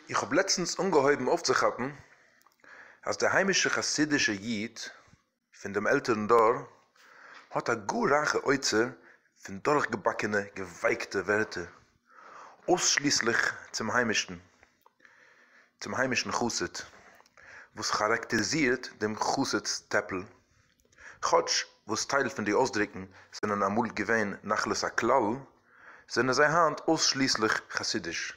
איך האב לעצטנס אנגעהויבן אויפצוכאפן אז דער היימישער חסידישער איד פון דעם עלטערן דור האט א גאר רייכע אוצר פון דורכגעבאקענע געווייקטע ווערטער, אויסשליסליך צום היימישן צום היימישן חסיד, וואס כאראקטעריזירט דעם חסיד'ס טעפל. כאטש וואס טייל פון די אויסדרוקן זענען אמאל געווען נחלת הכלל, זענען זיי היינט אויסשליסליך חסידיש.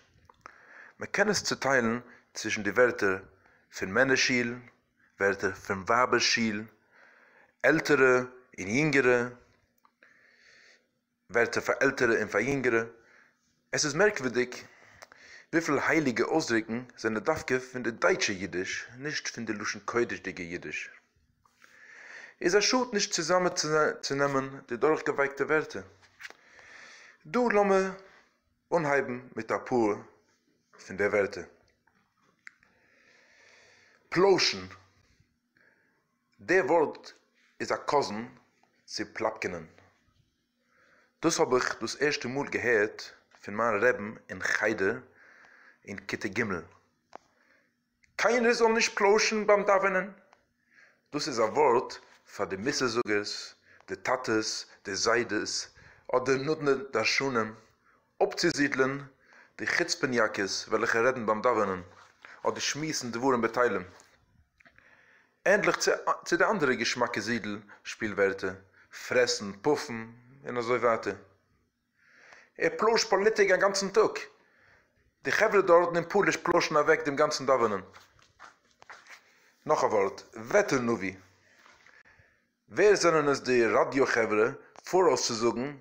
מען קען עס צוטיילן צווישן די ווערטער פון מענער שול, ווערטער פון ווייבער שול, עלטערע און יונגערע, ווערטער פאר עלטערע און פאר יונגערע. עס איז מערקווירדיג וויפיל הייליגע אויסדרוקן זענען דווקא פון די דייטשע אידיש, נישט פון די לשון קודש'דיגע אידיש. איז א שאד נישט צוזאמענצונעמען די דורכגעווייקטע ווערטער. דא לאמיר אנהייבן מיט אפאר פון די ווערטער. פלוישן. די ווארט איז א קאזין צו פלאפקענען. דאס האב איך דאס ערשטע מאל געהערט פון מיין רעבן אין חדר אין כיתה ג'. קיינער זאל נישט פלוישן ביים דאווענען. דאס איז א ווארט פאר די מוסר זאגערס, די טאטעס, די זיידעס, אדער נודנע דרשנים, אפצוזידלען די חוצפה'ניאקעס וועלכע רעדן ביים דאווענען, אדער שמועסן דברים בטלים. ענדליך צו די אנדערע געשמאקע זידל שפיל ווערטער, פרעסן, פאפן, און אזוי ווייטער. ער פלוישט פאליטיק א גאנצן טאג. די חברה דארטן אין פאליש פלוישן אוועק דעם גאנצן דאווענען. נאך א ווארט, וועטער נביא. ווער זענען עס די ראדיא חברה פאראויס צו זאגן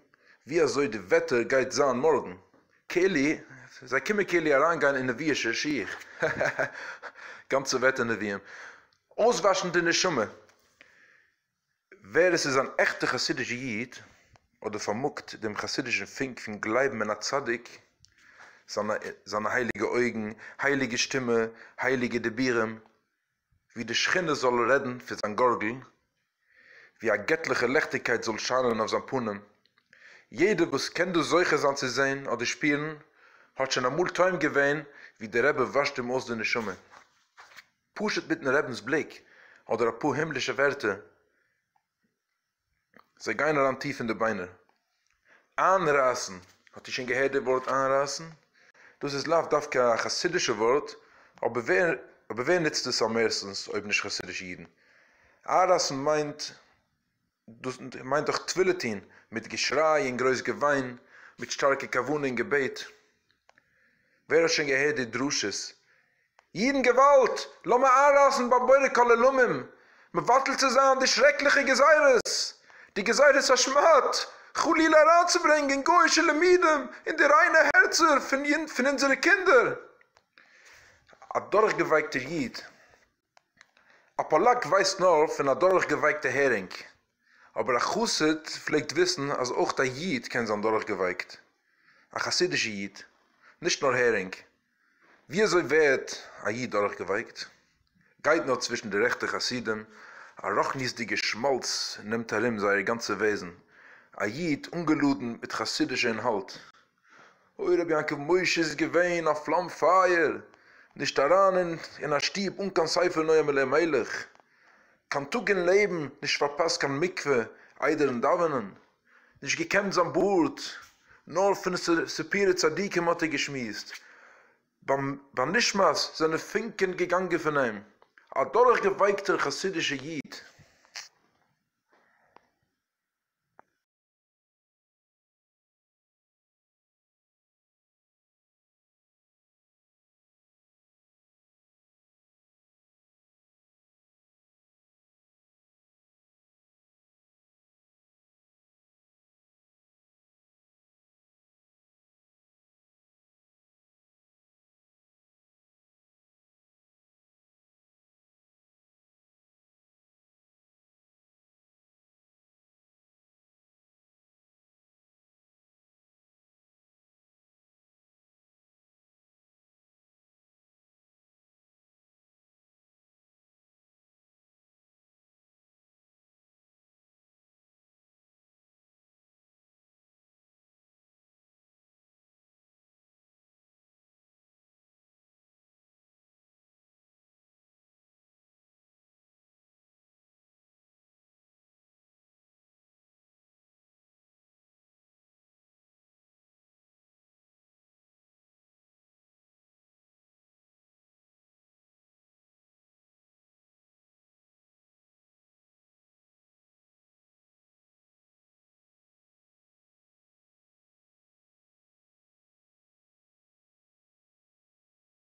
ווי אזוי די וועטער גייט זיין מארגן? כאילו זיי קומען כאילו אריינגיין אין נביאישע שיך. העהעהע. גאנצע וועטער נביאים. אויסוואשן די נשמה. ווער עס איז אן עכטער חסידישער איד, אדער פארמאגט דעם חסידישן פונק פון גלייבן אין א צדיק, זיינע הייליגע אויגן, הייליגע שטימע, הייליגע דיבורים, ווי די שכינה זאל רעדן פון זיין גארגל, ווי א געטליכע ליכטיגקייט זאל שיינען אויף זיין פנים. יעדער וואס קען דאס זוכה זיין צו זען אדער שפירן, האט שוין אמאל טועם געווען ווי דער רבי וואשט אים אויס די נשמה. פשוט מיטן רבינ'ס בליק, אדער אפאר הימלישע ווערטער, זיי גייען אריין טיף אין די ביינער. איינרייסן, האט איר שוין געהערט די ווארט איינרייסן? דאס איז לאו דווקא א חסידישע ווארט, אבער ווער אבער ווער נוצט עס אממערסטנס אויב נישט חסידישע אידן? איינרייסן מיינט דאס מיינט דאך תפילה טון מיט געשריי און גרויס געוויין, מיט שטארקע כוונה און געבעט. ווער האט שוין געהערט די דרשות? אידן געוואלד! לאמיר איינרייסן ביים בורא כל עולמים, מבטל צו זיין די שרעקליכע גזירות, די גזירת השמד, חלילה אריינצוברענגען גוי'אישע לימודים אין די ריינע הערצער פון אונזערע קינדער. א דורכגעווייקטער איד א פאלאק ווייסט נאר פון א דורכגעווייקטע הערינג, אבער א חסיד פלעגט וויסן אז אויך א איד קען זיין דורכגעווייקט, א חסידישע איד, נישט נאר הערינג. ווי אזוי ווערט א איד דורכגעווייקט? גייט נאר צווישן די רעכטע חסידים, א רוחניות'דיגע שמאלץ נעמט ארום זייער גאנצע וועזן, א איד אנגעלאדן מיט חסידישע אינהאלט, אוי רבי יעקב משה איז געווען א פלאם פייער, נישט אריין אין א שטוב אן קיין ספר נועם אלימלך, קיין טאג אין לעבן נישט פארפאסט קיין מקווה איידערן דאווענען, נישט געקעמט זיין בארד, נאר פון סיפורי צדיקים האט ער געשמועסט, ביים נשמת זענען פונקען געגאנגען פון אים, א דורכגעווייקטער חסידישער איד.